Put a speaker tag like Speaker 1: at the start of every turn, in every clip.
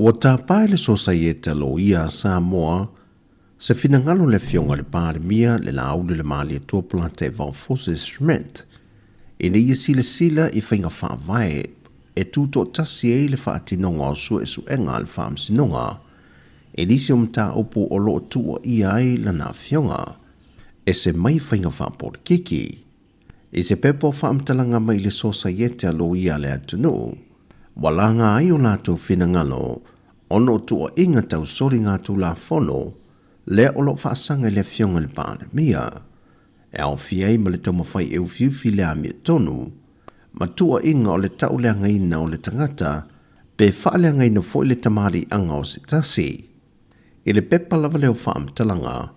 Speaker 1: Ua tapa e le Sosaiete a Loia a Samoa se finagalo o le Afioga i le Palemia, le Laauli o le Malietoa Polataivao Fosi Schmidt, ina ia silasila i faiga faavae e tutoatasi ai le faatinoga o suesuega a le Faamasinoga i nisi o mataupu o lo o tuuaia ai lana afioga, ese mai faiga faapolitiki. I se pepa o faamatalaga mai i le Sosaiete a Loia a le atunuu, ua laga ai o latou finagalo ona o tuuaiga tau soligatulafono lea o lo o faasaga i le Afioga i le Palemia, e aofia ai ma le taumafai e ufiufi le amiotonu ma tuuaiga o le tauleagaina o le tagata pe faaleagaina foi le tamaliiaga o se tasi. I le pepa lava lea o faamatalaga,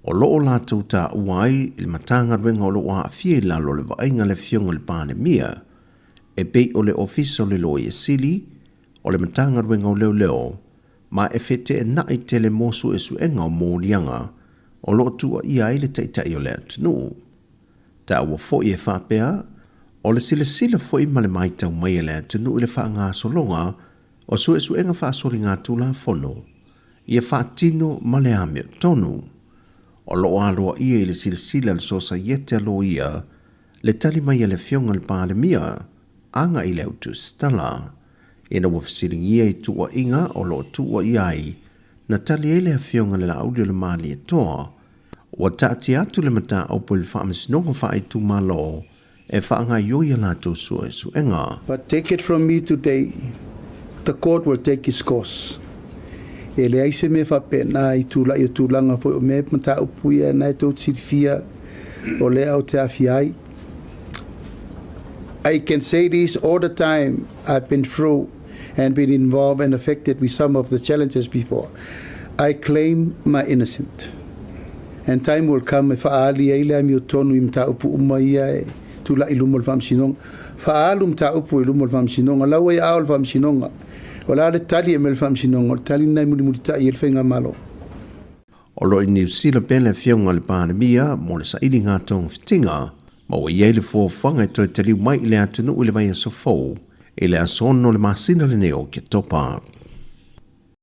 Speaker 1: o lo o latou taua ai le Matagaluega o lo o aafia i lalo o le vaaiga a le Afioga i le Palemia, e pei o le Ofisa o le Loia Sili, o le Matagaluega o Leoleo, ma e feteenai tele mo suesuega o moliaga o lo o tuuaia ai le Taitai o le atunuu. Taua foi e faapea, o le silasila foi ma le matau mai a le atunuu i le faagasologa o suesuega faasoligatulafono ia faatino ma le amiotonu. O lo o aloaia i le silasila a le Sosaiete a Loia le tali mai a le Afioga i le Palemia agai i le autusitala, ina ua fesiligia i tuuaiga o lo o tuuaia ai na tali ai le Afioga i le Laauli o le Malietoa, ua taatia atu le mataupu i le Faamasinoga Faaitumalo e faagaoioi a latou suesuega.
Speaker 2: But take it from me today, the court will take its course. E leai se mea faapena i tulai o tulaga foi o mea mataupu ia na e tou te silafia o lea ou te aafia ai. I can say this all the time, I've been through and been involved and affected with some of the challenges before. I claim my innocent. And time will come e faaali ai le amiotonu i mataupu uma ia e tulai i luma o le Faamasinoga. Faaalu mataupu i luma o le Faamasinoga, lau ai ao le Faamasinoga. O le a le tali e aumai e le Faamasinoga, o le tali lena e mulimulitai ai le Faigamalo.
Speaker 1: O lo o i Niu Sila pea le Afioga i le Palemia mo le sailiga togafitiga, ma ua i ai le fuafuaga e toe taliu mai i le atunuu i le vaiaso fou, i le aso 6 o le masina lenei o Oketopa.